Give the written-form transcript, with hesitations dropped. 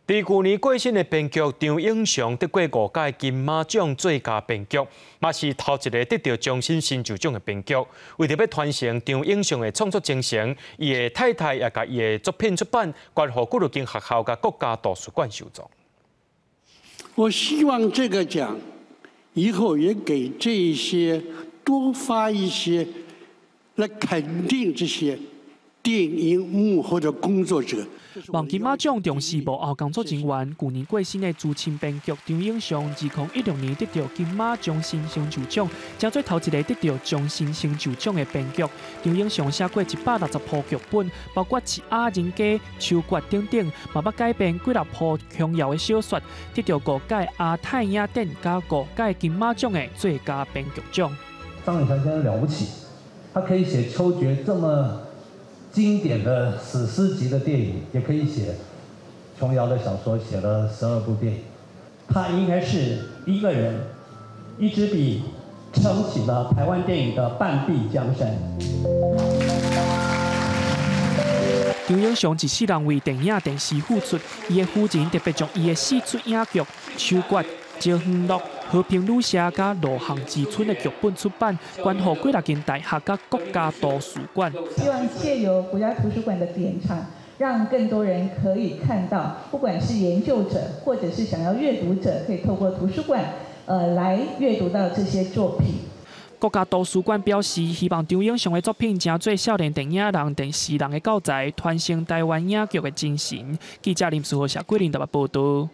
佇舊年過身的編劇張永祥得過五屆金馬獎最佳編劇，嘛是頭一个得著終身成就獎的編劇。為著欲傳承張永祥的創作精神，伊的太太也共伊的作品出版，捐予幾落間學校佮國家圖書館收藏。我希望這個獎以後也給這些多發一些，來肯定這些電影幕後的工作者。望金馬獎重視幕後工作人員，舊年過身的資深編劇張永祥，2016年得著金馬終身成就獎，成做頭一个得著終身成就獎的編劇。張永祥寫過160部劇本，包括《一仔人家》、《秋決》等等，嘛捌改編幾若部瓊瑤的小說，得著五屆亞太影展佮五屆金馬獎的最佳編劇獎。張永祥先生了不起，他可以寫《秋決》這麼經典的史詩級的電影，也可以寫瓊瑤的小說，寫了12部電影。他應該是一個人，一支筆撐起了台灣電影的半壁江山。張永祥一世人為電影、電視付出，伊的夫人特別將伊的四齣影劇《秋決》、《招園樂》、《和平旅社》佮《羅巷之春》的劇本出版，捐予幾若間大學佮國家圖書館。希望藉由國家圖書館的典藏，讓更多人可以看到，不管是研究者或者是想要閱讀者，可以透過圖書館，來閱讀到這些作品。國家圖書館表示，希望張永祥的作品成做少年電影人、電視人的教材，傳承台灣影劇的精神。記者林書豪、謝桂林台北報導。